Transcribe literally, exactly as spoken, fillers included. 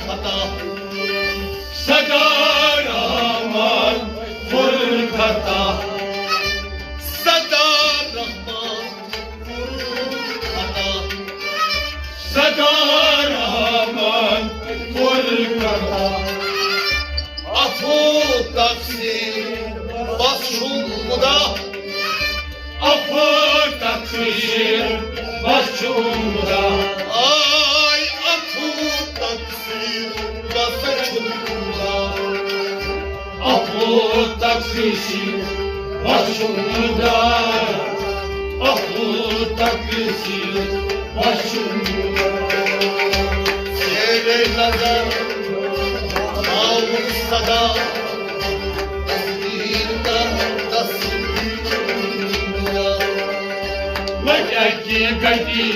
خطا، سدا رحمان پر خطا، سدا رحمان پر خطا، سدا رحمان پر خطا، عفو تقصیر بخشن خدا۔ عفو تقصیر بخشن خدا۔ آے عفو تقصیر بخشن خدا۔ عفو تقصیر بخشن خدا۔ عفو تقصیر بخشن خدا۔ زیر نظر تھاوُن سدا۔ تصویر کر تصویر۔ وۄنۍ اَکہِ گَٹہِ